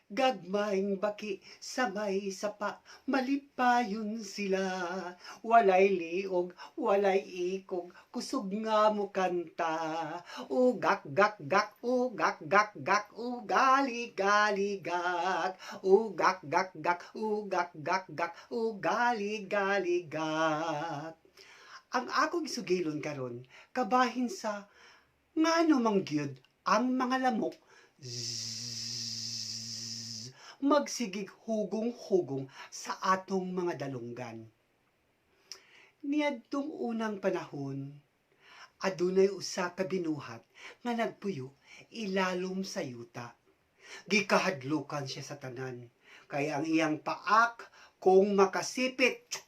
Gagmayng baki sa may sapa, malipayon sila. Walay liog, walay ikog, kusog nga mokanta. Ugak gak gak, ugak gak gak, ugali gali gak. Ugak gak gak, ugak gak gak, ugali gali gak. Ang akong isugilon karon kabahin sa ngano man gyud ang mga lamok zzz, magsigig hugong-hugong sa atong mga dalunggan. Niadtong unang panahon, adunay usa ka binuhat nga nagpuyo ilalom sa yuta. Gikahadlukan siya sa tanan, kay ang iyang paak kung makasipit,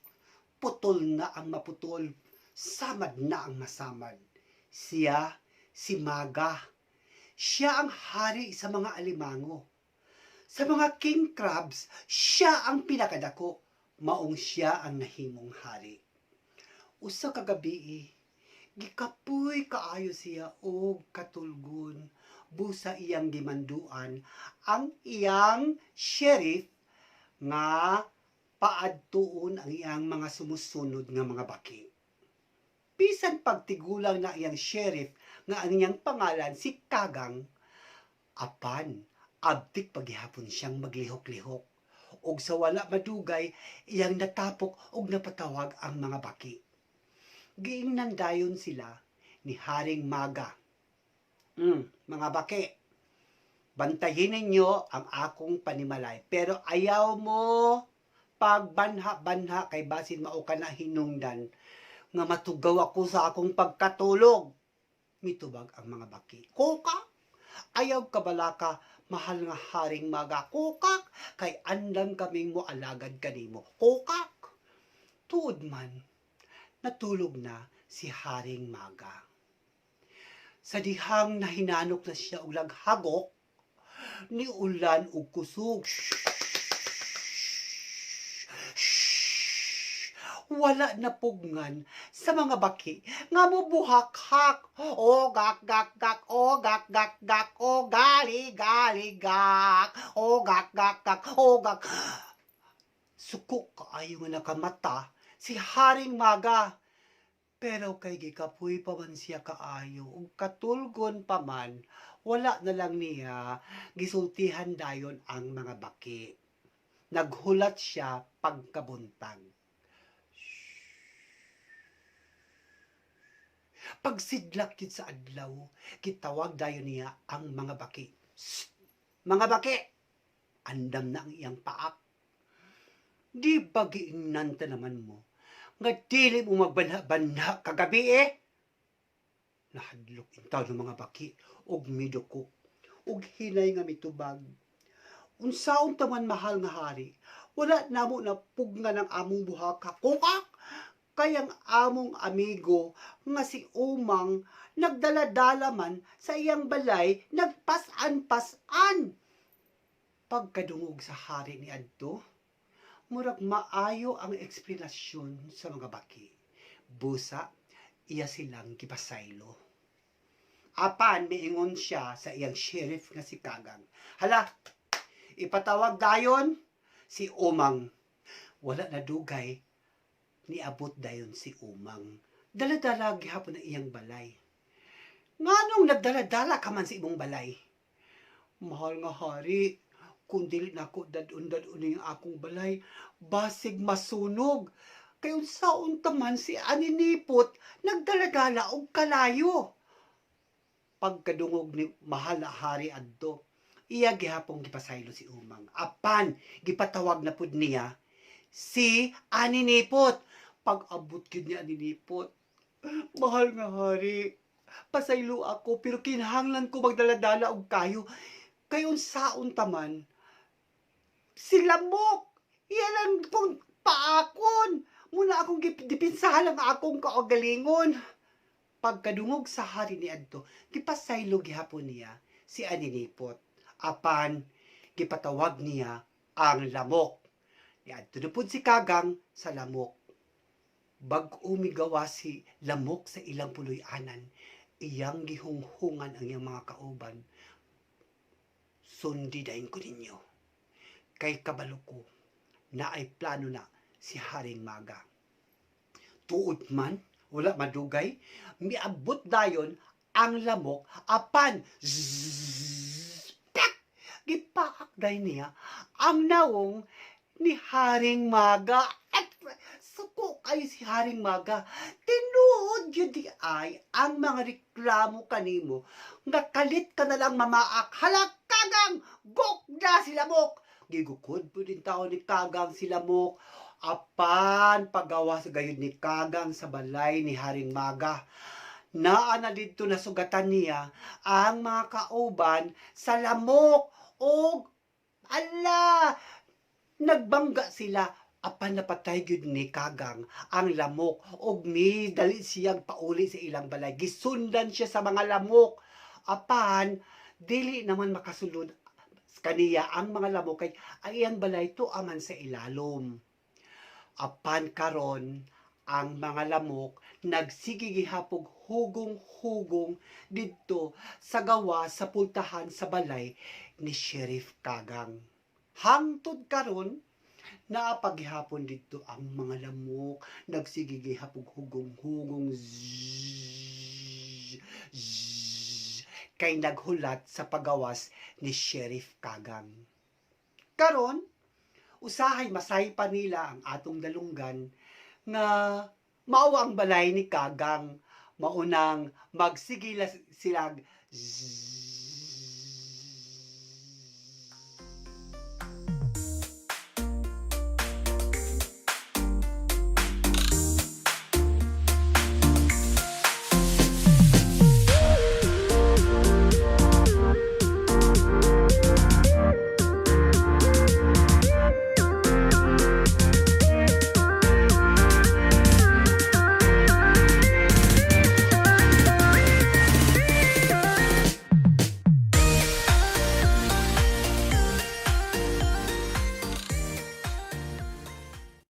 putol na ang maputol, samad na ang masamad. Siya si Maga. Siya ang hari sa mga alimango. Sa mga king crabs, siya ang pinakadako, maong siya ang nahimong hari. Usa ka gabii, gikapoy kaayo siya og katulgon busa iyang gimanduan ang iyang sheriff nga paadtuon ang iyang mga sumusunod nga mga baki. Bisan pagtigulang na iyang sheriff nga ang iyang pangalan si Kagang, apan abtik paghihapon siyang maglihok-lihok og sa wala madugay iyang natapok og napatawag ang mga baki. Giingnan dayon sila ni Haring Maga. Mga baki, bantayin ninyo ang akong panimalay, pero ayaw mo pagbanha-banha kay basin mao ka na hinungdan nga matugaw ako sa akong pagkatulog. Mitubag ang mga baki. "Kokak! Ayaw kabalaka, mahal nga Haring Maga. Kokak! Kay andam kaming mo alagad kanimo. Kokak!" Tuod man, natulog na si Haring Maga. Sa dihang nahinanok na siya og laghagok, ni ulan og kusog. Wala na pugngan sa mga baki nga mobuhakhak. O gak gak gak, o gak gak gak, o gali gali gak, o gak gak gak, o gak. Suko kaayo nga nakamata si Haring Maga. Pero kay gikapoy pa man siya kaayo ug katulgon pa man, wala na lang niya gisultihan dayon ang mga baki. Naghulat siya pagkabuntag. Pagsidlak gyud sa adlaw, gitawag dayon niya ang mga baki. "Sst! Mga baki! Andam na ang iyang paak. Di ba giingnan ta naman mo nga dili mo magbanha-banha kagabi eh?" Nahadlok intaw ng mga baki og miduko og hinay nga mitubag. "Unsaon ta man, mahal nga hari, wala namo na pugnan ang among buhaka. Kokak! Kay ang among amigo nga si Umang nagdala-dala man sa iyang balay, nagpas-an-pas-an." Pagkadungog sa hari ni adto, murag maayo ang eksplanasyon sa mga baki. Busa, iya silang gipasaylo. Apan miingon siya sa iyang sheriff nga si Kagang. "Hala, ipatawag dayon si Umang." Wala na dugay, niabot dayon si Umang. Dala-dala gihapon ang iyang balay. "Nganong nagdala-dala ka man sa imong balay?" "Mahal nga hari, kung dili nako dad-on-dad-on yung akong balay, basig masunog. Kay unsaon ta man si Aninipot nagdala-dala og kalayo." Pagkadungog ni mahal na hari adto, iya gihapong gipasaylo si Umang. Apan gipatawag na pud niya si Aninipot. Pag-abot gyud ni Aninipot, "Mahal nga hari, pasaylo ako pero kinahanglan ko magdala-dala og kayo. Kay unsaon ta man, si Lamok, iya lang kong paakon. Muna akong dipinsahan ang akong kaugalingon." Pagkadungog sa hari ni adto, gipasaylo gihapon niya si Aninipot. Apan gipatawag niya ang lamok. Niadto na pud si Kagang sa lamok. Bag-o migawa si lamok sa ilang puloy-anan, iyang gihunghungan ang iyang mga kauban. "Sundi dayon ko ninyo. Kay kabalo ko naay plano na si Haring Maga. Tuod man, wala madugay, miabot dayon ang lamok apan zzz, pak! Gipaak dayon niya ang nawong ni Haring Maga. At suko kaayo si Haring Maga. Tinuod gyud diay ang mga reklamo kanimo nga kalit ka na lang mamaak. Hala, Kagang! Gukda si lamok! Gigukod pod intawon ni Kagang si lamok. Apan pagawas gayud ni Kagang sa balay ni Haring Maga, naa na didto nasugatan niya ang mga kauban sa lamok og ala, nagbangga sila, apan napatay gyud ni Kagang ang lamok og ni dali siyang pauli sa ilang balay. Gisundan siya sa mga lamok, apan dili naman makasulod kaniya ang mga lamok kay ang iyang balay tuwa man sa ilalom. Apan karon ang mga lamok nagsige gihapog hugong-hugong didto sa gawa sa pultahan sa balay ni Sheriff Kagang. Hangtod karon naa pa gihapon didto ang mga lamok, nagsige gihapog hugong-hugong, zzz, zzz, kay naghulat sa pagawas ni Sheriff Kagang. Karon, usahay masaypa nila ang atong dalunggan nga mao ang balay ni Kagang, maunang magsige silag zzz.